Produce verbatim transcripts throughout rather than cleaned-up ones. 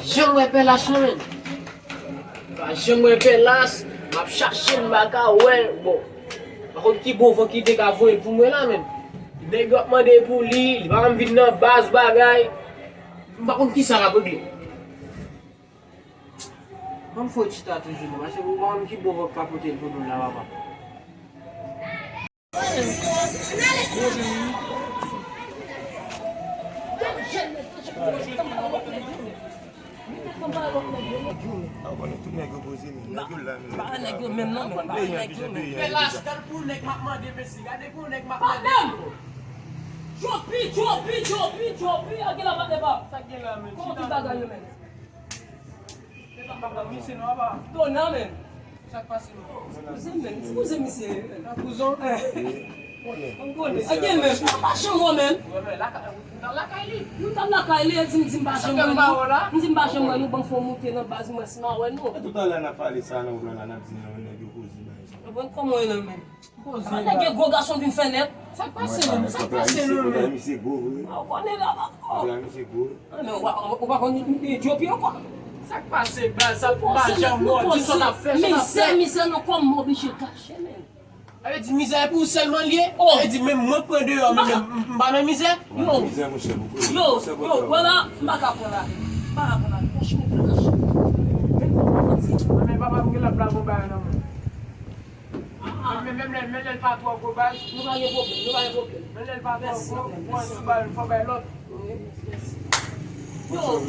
Janm wè Pèlas non, menn. Pa janm wè Pèlas, m ap chache l, m pa ka wè l. Bon, pa konn ki bon van ki te ka voye l pou mwen la, menn. Nèg yo ap mande pou li, li pa janm vin nan baz bagay. M pa konn kisa l ap regle. Ban m fè w chita toujou non, paske ou pa konn ki bon van k ap pote l pou nou la, papa. Ah, konnen tout nèg yo poze men, nèg yo la, men. Pa nèg yo menm non, men pa nèg yo menm. Pèlas, gade pou nèg m ap mande mesi, gade pou nèg m ap mande. Djopi, Djopi, Djopi, Djopi, a gen la pa de pa. Sa gen la, men? Kòman tout bagay yo menm? Papa, misye non, papa. Dona menm. Sa k pase non? Kouzen menm, se kouzen misye ye menm. Nan kouzen? Eh. Mwen konnen. A gen menm, nou pa janm wè menm. Wè men lakay, nou t ap lakay li. Nou t ap lakay li, e di m, di m pa janm wè nou. M di m pa janm wè nou, ban m fè w moute nan baz mwen, si m a wè nou. E toutan la n ap pale sa nan w la, n ap di nan nèg yo koze bagay sa. Konprann kòman w ye la menm? Sa nèg gen gwo gason vin fè nèt. Sa k pase menm? Sa k pase non menm? Misye gwo vre. Ou konnen la. Misye gwo. Ah, men ou pa, ou pa konn Djopi ankò. Sa k pase, baz? Sa pa janm mò, di sa n ap fè, sa n ap fè. Mizè, mizè nan kò m, m oblije kache, men. Sa vle di mizè e pou ou sèlman l ye? Sa vle di menm mwen k pran deyò, men m, m pa nan mizè? Yo, yo, yo, wè la, m pa ka pran la. M pa ka pran la. Franchman, m pa kache. Men papa m gen la blago bay nan mwen. Men, men, men, men lè l pa twò gwo baz. Nou pa gen pwoblèm, nou pa gen pwoblèm. Men lè l pa twò gwo, pran sou bal, fò bay lòt. Yo, oh,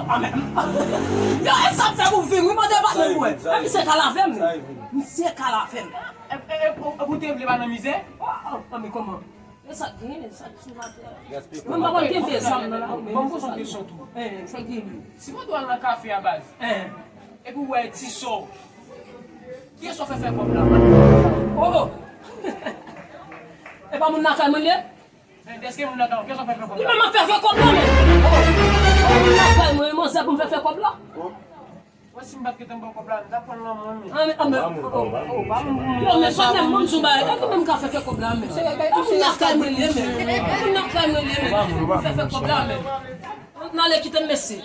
pa menm. Yo, e sa fè ou vin, wi, mande pa menm, wè. E misye ka lave m, wi. Misye ka lave m. E, e, e, ou, ou te vle pa nan mizè? Oh, oh, men kòman? E sa k genyen, sa k sou latè. Mwen m pa konn kenbe zam nan la, men. Ban m poze yon kesyon tou. Eh, sa k genyen? Si mwen te al nan kafe a baz, epi w wè ti sò, kiyès w ap fè fè kòb la? Oh, oh. E pa moun lakay mwen li ye? Men dèske moun lakay mwen, kiyès w ap fè fè kòb la? Li menm ap fè fè kòb la, men. Oh, oh, moun lakay mwen, manzè pou m fè fè kòb la. Mwen, si m pa t gentan ba w kòb la, m t ap pran l nan men w, men. Ah, men, ah, men, oh, oh, oh, pa moun pou moun. Yo, men, sòt nan moun sou bagay. E nou menm ka fè fè kòb la, men. Moun lakay mwen li ye, men. Moun lakay mwen li ye, men. Fè fè kòb la, men. N ale kite m, mesi.